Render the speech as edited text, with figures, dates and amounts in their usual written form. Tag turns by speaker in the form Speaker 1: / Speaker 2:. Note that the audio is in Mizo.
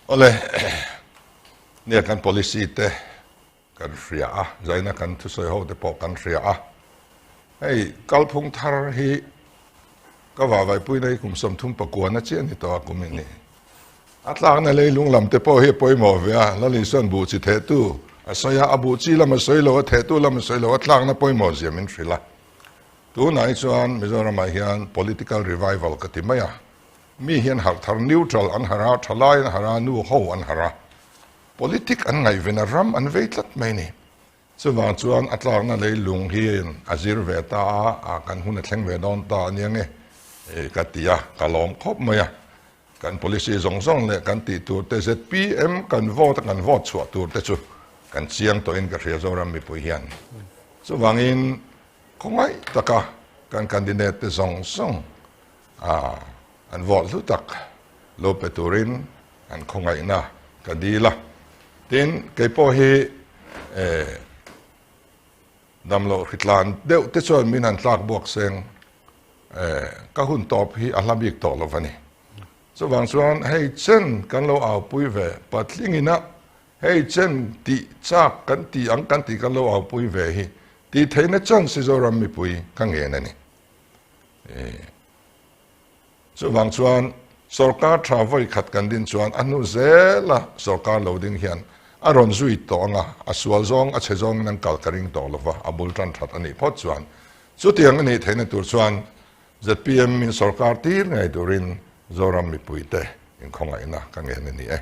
Speaker 1: Awle, nia kan policy te kan hria a, zaina kan thusawi ho te pawh kan hria a. Hei kalphung thar hi ka vahvaihpuina hi kum 39 na chiah ni tawh a kum in ni. A tlakna leilung lam te pawh hi a pawimawh ve a, Laliswan buh chi thehtu a sawi a, a buh chi lam a sawi lo, a thehtu lam a sawi lo, a tlakna pawimawh zia min hrilh a. Tunah hi chuan Mizoramah hian political revival ka ti mai a, Mi hi an harh thar, neutral an harh a, thalai an harh a, nu ho an harh a. Politic an ngaihven a, ram an vei tlat mai ni. Chuvang chuan a tlakna leilung hian a zir ve ta a, a kan hun a thleng ve dawn ta a nia nge ka ti a, ka lawm khawp mai a. Kan policy zawng zawng leh kan tih tur te zpm kan vote a kan vote chhuah tur te chu kan chiang tawhin ka hria Zoram mipui hian. Chuvangin khawngaih taka kan candidate te zawng zawng A, an vawt hlu tak lo pe turin an khawngaihna ka dil a. Tin, kei pawh hi eh damloh hritlan deuh te chuan min han tlak buak seng eh ka hun tawp hi a hla bik tawh lo va ni. Chuvang chuan hei chen kan lo aupui ve patlingina hei chen tih chak kan ti ang kan tih kan lo aupui ve hi tih theihna chance hi Zoram mipui ka ngen a ni. Chuvang chuan sorkar tha vawi khat kan din chuan a hnu zela sorkar lo ding hian a rawn zui tawh ang a, a sual zawng a chhe zawngin an kal ka ring tawh lo va, a bul tan that a nih phawt chuan. Chutiang a nih theihna tur chuan zpm in sorkar tir ngei turin Zoram mipuite inkhawngaihna ka ngen a ni e.